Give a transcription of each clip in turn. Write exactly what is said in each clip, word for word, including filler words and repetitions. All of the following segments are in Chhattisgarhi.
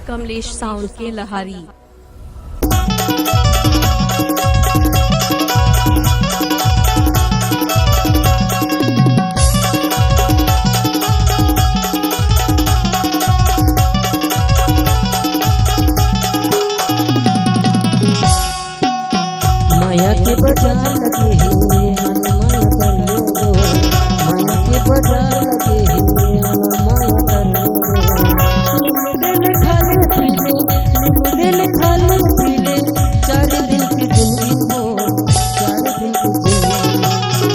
कमलेश साउंड के लहारी। माया के बाजार लगे हे, माया कर लो। माया के बाजार लगे हे, माया कर लो। दिल खाले पीले, दिल खाले पीले, चार दिन की जिंदगी हो, चार दिन की जिंदगी।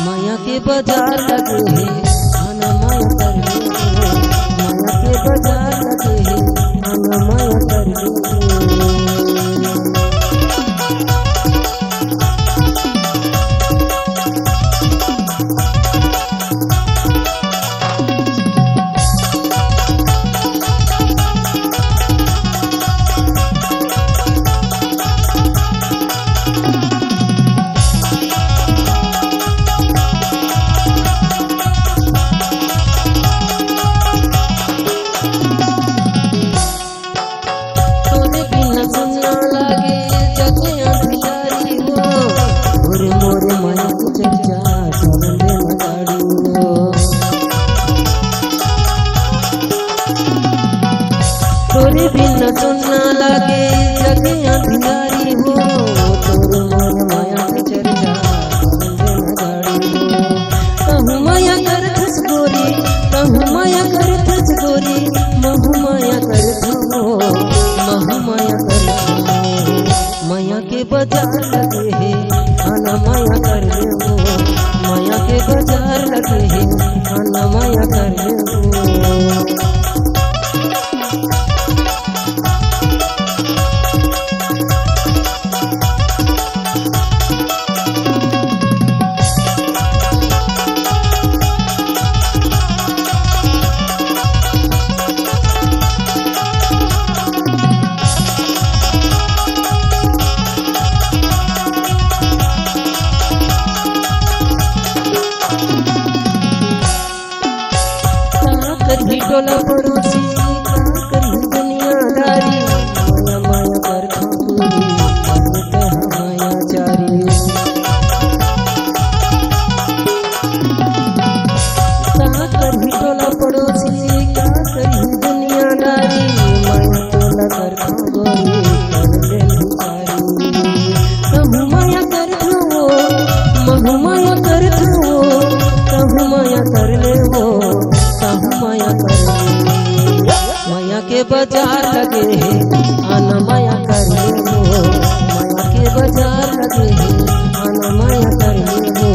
माया के बाजार लगे हे, आना माया कर ले। माया के बाजार लगे हे, आना माया कर ले। तोरे बिना सुन्ना लागे जग अंधियारी हो, मोरे मोरे मन की चर्चा सुन ले मगाड़ू हो। तोरे बिना सुन्ना लागे जग अंधियारी हो, तोरे मोर माया की चर्चा सुन ले मगाड़ू हो। कहूँ माया करथस गोरी, कहूँ माया करथस गोरी, महू माया करथो, महू माया करथो। माया के बाजार लगे हे, आना माया कर लेबो। माया के बाजार लगे हे, आना माया कर लेबो। का करही टोला पड़ोसी, का करही दुनियादारी, माया माया कर खंगोरी, मन कहा माया चारी। का करही टोला पड़ोसी, का करही दुनियादारी, माया टोला कर खंगोरी, कर ले भिखारी। कहूँ माया करथो, महू माया करथो, कहूँ माया कर लेबो, कहूँ माया कर लेबो। माया के बाजार लगे हे, आना माया कर लेबो। माया के बाजार लगे हे, आना माया कर लेबो।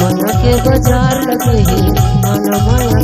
माया के बाजार लगे हे, आना माया